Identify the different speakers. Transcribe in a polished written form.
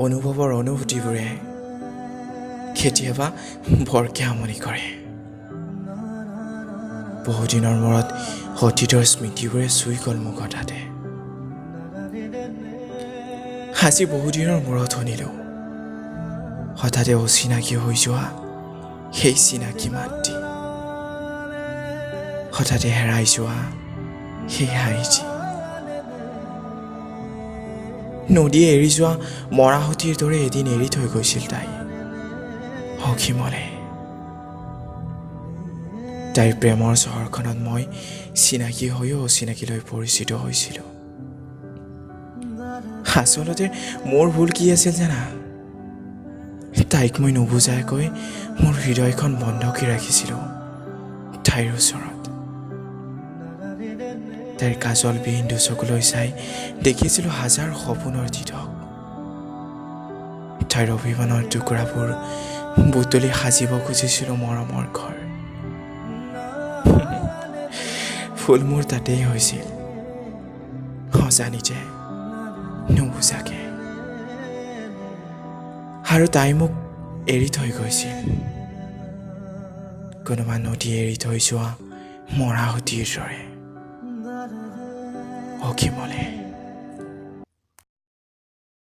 Speaker 1: অনুভৱৰ অনুভূতিবোৰে কেতিয়াবা বৰকৈ আমনি কৰে। বহুদিনৰ মূৰত অতীতৰ স্মৃতিবোৰে চুই গ'ল মোক হঠাতে। আজি বহুদিনৰ মূৰত শুনিলোঁ হঠাতে অচিনাকি হৈ যোৱা সেই চিনাকি মাতটি, হঠাতে হেৰাই যোৱা সেই হাঁহিটি। নদীয়ে এৰি যোৱা মৰাসুঁতিৰ দৰে এদিন এৰি থৈ গৈছিল তাই অসীমলে। তাইৰ প্ৰেমৰ চহৰখনত মই চিনাকি হৈও অচিনাকিলৈ পৰিচিত হৈছিলোঁ। আচলতে মোৰ ভুল কি আছিল জানা? তাইক মই নুবুজাকৈ মোৰ হৃদয়খন বন্ধ কৰি ৰাখিছিলোঁ তাইৰ ওচৰত। তাইৰ কাজলবিহীন দুচকুলৈ চাই দেখিছিলোঁ হাজাৰ সপোনৰ দিঠক। তাইৰ অভিমানৰ টুকুৰাবোৰ বুটলি সাজিব খুজিছিলোঁ মৰমৰ ঘৰ। ভুল মোৰ তাতেই হৈছিল, অজানিতে, নুবুজাকে। আৰু তাই মোক এৰি থৈ গৈছিল কোনোবা নদী এৰি থৈ যোৱা মৰাসুঁতিৰ দৰে অসীমলে।